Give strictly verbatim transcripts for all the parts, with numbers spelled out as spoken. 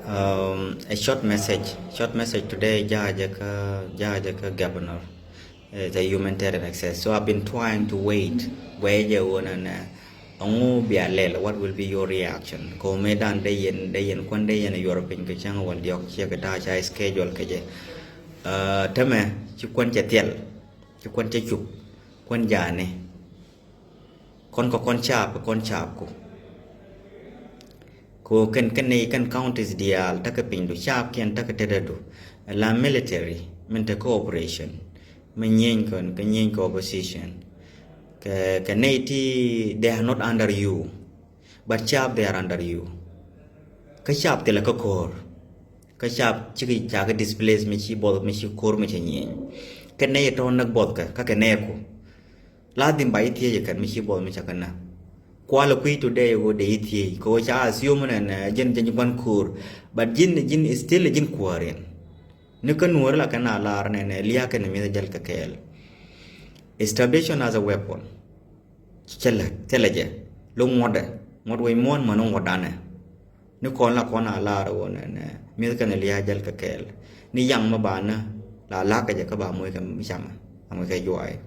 Um, a short message, short message today, jaajɛ kä, jaajɛ kä governor. It's a humanitarian access. So I've been trying to wait. Guɛy jɛ wä nɛ nɛ. Ɛŋu bia lɛl, what will be your reaction? Kɛ wä mëë dan dee yɛn, dee yɛn kuan dee yɛn a yuɔr piny kɛ cäŋ wal diɔk ciɛ kɛ ta̱a̱ ca schedule kɛ jɛ. Uh, tämɛ, ci kuan cɛ thiɛl, ci kuan cɛ cup, kuan jaani. Kɔn kɛ kɔn caap, kɔn caap ku. Ko kɛn, kɛn nɛy, kɛn counties diaal, tekɛ pinydu, caapkiɛn tekɛ tetdädu. La military, min tekɛ operation. Mi nyieny kɔn, kɛ nyieny kɛ opposition. Kɛ, kɛ nɛy ti, they are not under you. But caap, they are under you. Kä caap thilɛ kä ko̱o̱r. Kä caap cikɛ, cakɛ displace mi ci buɔth, mi ci ko̱o̱r mi cɛ nyieny. Kɛ nɛy tɔ̱ näk buɔth kɛ, kä kɛ nɛɛku. Ladhim ba ithiec kɛn mi ci buɔth mi ca kɛn na. Kual kui̱ today ɣöö dee ithiec kɛ ɣöö ca assume nɛn, eh, jɛn, jɛn gua̱n ko̱o̱r. But ji̱n, ji̱n still ji̱n kuäär in. Ni kä nuɔ̱ɔ̱ri la kɛn a lar nɛn, eh, lia̱a̱ kɛn mi̱th jäl kɛ kɛɛl. Starvation as a weapon. Thilɛ, thilɛ jɛ. Lo ŋuɔ̱tdɛ. Ŋuɔ̱t wec muɔ̱ɔ̱n mäni ŋuɔ̱tdanɛ. Ni kɔn la kɔn a lar ɣöö nɛn, eh, mi̱th kɛn lia̱a̱ jäl kɛ kɛɛl. Ni yaŋ mi ba nä la la̱k kɛ jɛ kä ba moc kɛ mi camɛ, a moc kɛ juaay.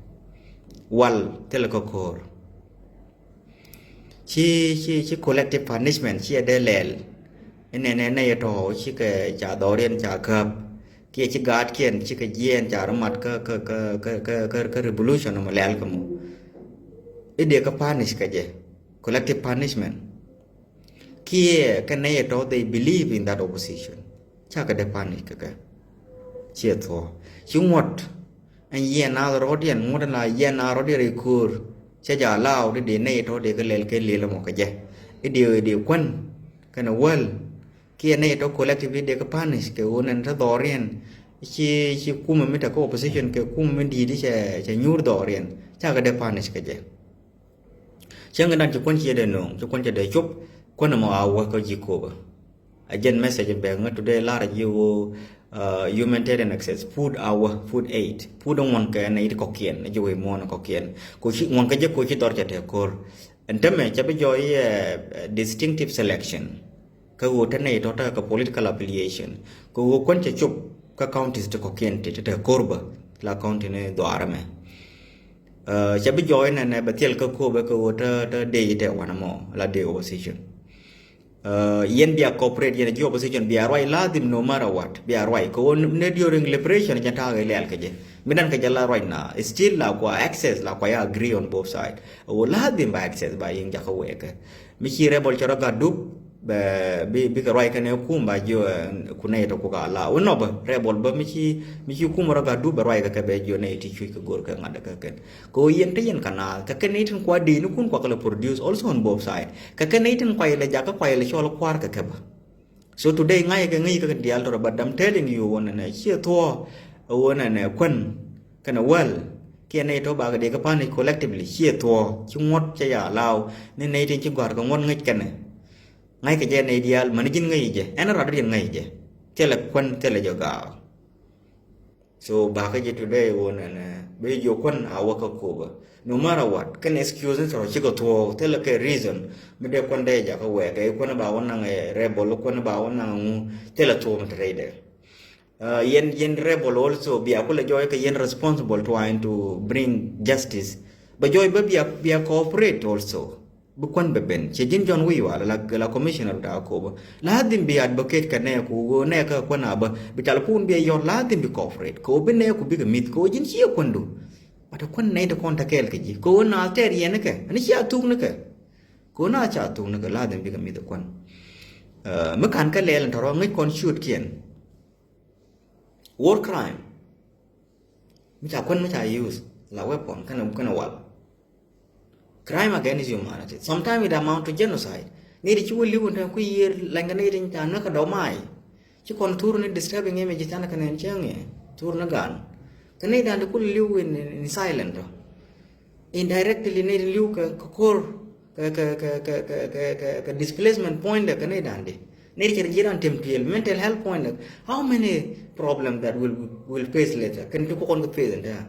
Wal thilɛ kä ko̱o̱r. Ci, ci, ci collective punishment ci ɛ dee lɛl. Inɛnɛ nɛy tɔ̱ ci kɛ ca dhɔriɛn ca käp. Kiɛ ci gaatkiɛn ci kɛ jiɛɛn ca rɔ mat kä, kä, kä revolution mɔ lɛl kä mɔ. I̱ dee kä punish kɛ jɛ. Collective punishment. Kiɛ kɛ nɛy tɔ̱ they believe in that opposition. Ca kɛ dee punish kɛ kɛ. Ciɛ thuɔ̱k. Ci ŋuɔ̱t. Ɛn yiɛn naath rɔ̱diɛn, ŋuɔ̱t ɛn la yiɛn naath rɔ̱diɛn rɛy ko̱o̱r. Cä jɛ allow ti dee nɛy tɔ̱ dee kä lɛl kɛ lël ɛmɔ kɛ jɛ. I̱ dee, dee kuän kɛnɛ wäl. Kiɛ nɛy tɔ̱ collective ti dee kä punish kɛ ɣöö nɛn te dhɔriɛn. Ci, ci kumɛ mi te kä opposition kɛ kumɛ mi di̱i̱t cɛ, cɛ nyuur dhɔriɛn. Ca kɛ dee punish kɛ jɛ. Cäŋ dan ci kuän ciɛ dee nööŋ, ci kuän ciɛ dee cop, kuän ɛmɔ a wä kä ji̱ Akobo. A jɛn message bɛ ŋä today lar ji̱ ɣöö, uh, humanitarian access, food a wä, food aid. Food ŋuɔ̱n kɛ nɛy ti kɔ̱kiɛn, ji̱ wec muɔ̱ɔ̱n kɔ̱kiɛn. Ko ci ŋuɔ̱n kä jɛ ko ci dhɔr cɛ te ko̱r. Ɛn tämɛ cɛ bi jɔɔc, eh, distinctive selection. Kä ɣöö te nɛy tɔ̱ tekɛ political affiliation. Kä ɣöö kuän cɛ cop kä counties ti kɔ̱kiɛn ti te ko̱r bä la county ni dhɔaar ɛmɛ. Uh, cɛ bi jɔɔc nɛnɛ bɛ thil kä Akobo kä ɣöö te, te dee te wanɛ mɔ la dee opposition. Uh, yɛn bia cooperate yɛn ji̱ opposition bia ruac ladhim no matter what bia ruac kɛ ɣöö ni during liberation jɛ ta̱a̱ kɛ lɛl kɛ jɛ. Mi dan kɛ jɛ la ruac na still la kua access la kua ya agree on both side. Ɣöö ladhim ba access ba yiŋ jakä wɛɛkɛ. Mi ci rebel cɛ rɔ gat dup bɛ bi, bikɛ ruac kɛnɛ kum ba jiö, eh, ku nɛy tɔ ku ka la wä nɔ bä rebel bä mi ci, mi ci kum rɔ gat dup bɛ ruac kɛ kɛ bɛ jiö nɛy ti cuc kɛ go̱r kɛ ŋa̱t kɛ kɛn. Kɛ ɣöö yɛn te yɛn kɛ naath kɛ kɛn nɛy tin kua dee ni kun kua kɛ lɛ produce also on both side. Kɛ kɛn nɛy tin kua yɛ lɛ jakä kua yɛ lɛ cɔl kua̱r kɛ kɛ bä. So today ŋa̱c kɛ ŋäc kɛ diaal tɔrɔ, but I'm telling you wä nɛnɛ ciɛ thuɔ̱ɔ̱ wä nɛnɛ kuän kɛnɛ wäl kiɛ nɛy tɔ bakɛ dee kɛ punish collectively ciɛ thuɔ̱ɔ̱ ci ŋuɔ̱t cɛ ya allow ni nɛy tin ci gɔ̱a̱r kɛ ŋuɔ̱t ŋäc kɛnɛ. Ŋa̱c kɛ jɛ nɛy diaal mäni ji̱n ŋäc jɛ ɛn rat ji̱n ŋäc jɛ. Thilɛ kuän thilɛ jɛ gaak. So bakä ji̱ today wä nɛnɛ bi jiök kuän a wä kä Akobo. No matter what kɛn excuse ni tɔrɔ cikɛ thuɔ̱k thilɛ kɛ reason. Mi dee kuän dee jakä wɛɛkɛ i̱ kuän ba wä naŋ ɛ rebel kuän ba wä naŋ ɛ ŋu. Thilɛ thuɔ̱k mi te rɛydɛ. Uh, yɛn, yɛn rebel also bia kulɛ jɔɔc kɛ yɛn responsible trying to bring justice. Bɛ jɔɔc bä bia, bia cooperate also. Bi kuän bɛ ben ciɛ ji̱n John Wi̱i̱ Wal la, la commissioner da Akobo. Ladhim bi advocate kɛ nɛɛku ɣöö nɛɛkä kuän a bä bi tal puun bi a yɔ̱r ladhim bi cooperate kɛ ɣöö bi nɛɛku bikɛ mi̱th kɛ ɣöö ji̱n ciɛ kuändu. But kuän nɛy ti kɔn te kɛɛl kɛ ji̱ kɛ ɣöö naath tɛɛr yɛn ni kɛ ni cia thuk ni kɛ. Kɛ ɣöö naath ca thuk ni kɛ ladhim bikɛ mi̱th kuän. Uh, mi ka̱n kä lɛɛl in tɔ̱rɔ ŋäc kɔn ciötkiɛn. War crime. Mi ca kuän mi ca use la weapon kɛnɛ, kɛnɛ wal. Crime against humanity. Sometimes it amount to genocide. Ni di ci wä li̱w ni ku yier lɛŋ kɛ ni di ca näk kɛ dɔ̱ ma̱a̱. Ci kɔn thur ni disturbing image tan kɛ nɛn cäŋ i̱ thur ni gan. Kɛ ni dan di ku li̱w in, in silent tɔ. Indirectly nɛy tin li̱w kɛ, kɛ ko̱r kɛ, kɛ, kɛ displacement point dɛ kɛ nɛy da̱a̱n di. Nɛy ti cɛ ji̱ ran tem tuël mental health point dɛ. How many problem that will, will face later? Kɛn ti kɔkɔn kɛ face in tɛ̈.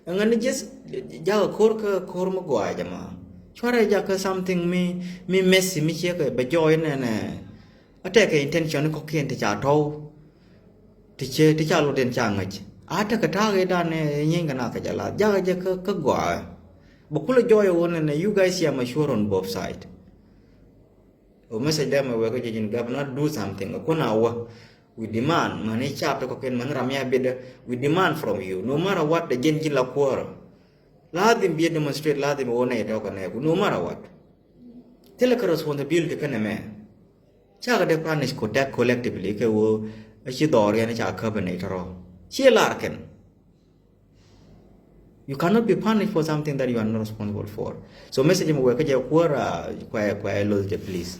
Ɛŋɛ ni just jakɛ ko̱r kɛ ko̱r mi gɔaa jɛ ma. Cuarɛ jakɛ something mi, mi messy mi ciɛ kɛ bɛ jɔɔy nɛnɛ. A tekɛ intention kɔ̱kiɛn ti ca tɔ̱w. Ti cɛ ti ca lot in ca ŋäc. A tekɛ ta̱a̱ kɛ dan ɛ nyieeny kɛ na kɛ jɛ la jakä jɛ kä kä gɔaa. Bɛ kulɛ jɔɔy ɛ wä nɛ nɛ, you guys here mature on both side. O message dɛ mɛ wɛ kä jɛ jin governor do something. Ɛ kun a wä. We demand mani cap ti kɔ̱kiɛn mani ram ya bidɛ. We demand from you no matter what, the jin jin la kuɔrɔ. Lazim bi demonstrate, lazim wä nɛ tɔkɛ nɛ ku no matter what. Thilɛ kɛ responsibility kɛnɛ mɛ. Cakɛ dee punish ko dek collectively kɛ wä a ci dhɔr yɛn ca käp nɛ tɔrɔ. Ci lar kɛn. You cannot be punished for something that you are not responsible for. So message mɛ wɛ kä jɛ kuɔrɔ, kuɛ kuɛ loth jɛ please.